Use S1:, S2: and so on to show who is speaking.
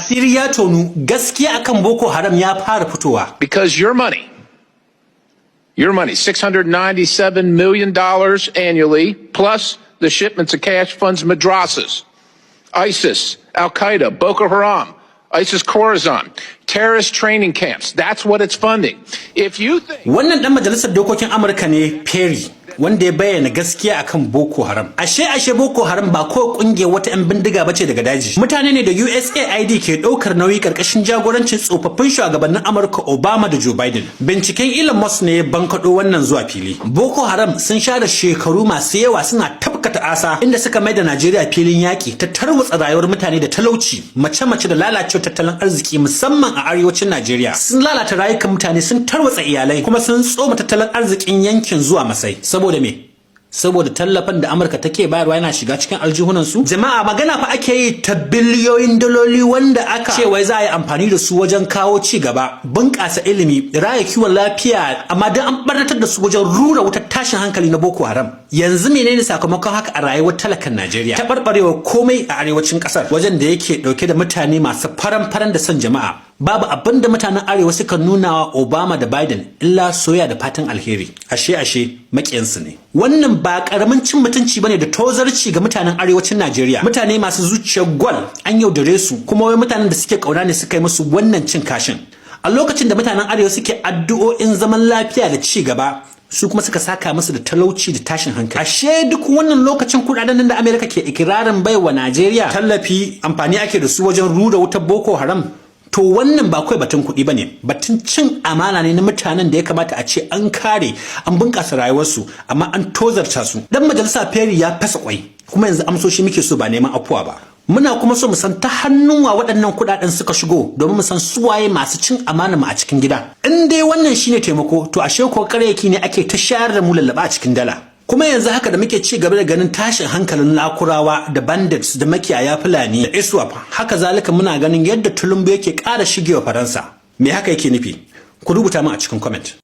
S1: Asiri ya tonu, gaskiya akan Boko Haram ya fara fitowa.
S2: Because your money, $697 million annually, plus the shipments of cash funds madrasas, ISIS, Al Qaeda, Boko Haram, ISIS Khorasan, terrorist training camps. That's what it's funding. If you think
S1: Wannan dan majalisar dokokin Amurka ne, Perry, wanda ya bayyana gaskiya akan Boko Haram. Ashe Boko Haram ba ko kungiyar wata 'yan bindiga bace daga daji. Mutane ne da USAID ke ɗaukar nauyi karkashin jagorancin tsofaffin shugabannin Amurka Obama da Joe Biden. Binciken Elon Musk ne ya bankaɗo wannan zuwa fili. Boko Haram sun share shekaru masu yawa suna tafka ta'asa, inda suka mai da Najeriya filin yaƙi ta tarwatsa rayuwar mutane da talauci, mace-mace da lalacewar tattalin arziki, musamman a arewacin Najeriya. Sun lalata rayukan mutane, sun tarwatsa iyalai, kuma sun tsoma tattalin arzikin yankin zuwa masai. Saboda me? Saboda tallafin da Amurka take bayarwa yana shiga cikin aljihunan su. Jama'a, magana fa ake yi ta biliyoyin daloli wanda aka ce wai za a yi amfani da su wajen kawo ci gaba, bunƙasa ilimi, raya kiwon lafiya, amma dan an barnatar da su wajen rura wutar tashin hankali na Boko Haram. Yanzu menene sakamakon haka a rayuwar talakan Najeriya? Taɓarɓarewa komai a arewacin ƙasar, wajen da yake ɗauke da mutane masu faran-faran da son jama'a. Babu abin da mutanen arewa suka nuna wa Obama da Biden illa soyayya da fatan alheri. Ashe maƙiyansu ne. Wannan ba karamin cin mutunci bane da tozarci ga mutanen arewacin Najeriya. Mutane masu zuciyar gwal an yaudare su, kuma wai mutanen da suke kauna ne suka yi musu wannan cin kashin. A lokacin da mutanen arewa suke addu'o'in zaman lafiya da ci gaba, su kuma suka saka musu da talauci da tashin hankali. Ashe duk wannan lokacin kudaden nan da Amerika ke ikirarin baiwa Najeriya tallafi, amfani ake da su wajen rura wutar Boko Haram. To wannan ba kawai batun kuɗi bane, batun cin amana ne na mutanen da ya kamata a ce an kare, an bunƙasa rayuwarsu, amma an tozarta su. Dan majalisa Perry ya fasa kwai, kuma yanzu amsoshi muke so, ba neman afuwa ba. Muna kuma so mu san ta hannun wa waɗannan kuɗaɗen suka shigo, domin mu san suwaye masu cin amana mu a cikin gida. In dai wannan shine taimako, to ashe ko ƙaryaki ne ake ta shayar da mu lallaba a cikin dala. Kuma yanzu haka da muke ci gaba da ganin tashin hankalin Lakurawa da bandits da makiyaya Fulani da ISWAP, haka zalika muna ganin yadda Tulumbu yake ƙara shigewa Faransa. Me haka yake nufi? Ku rubuta mu a cikin comment.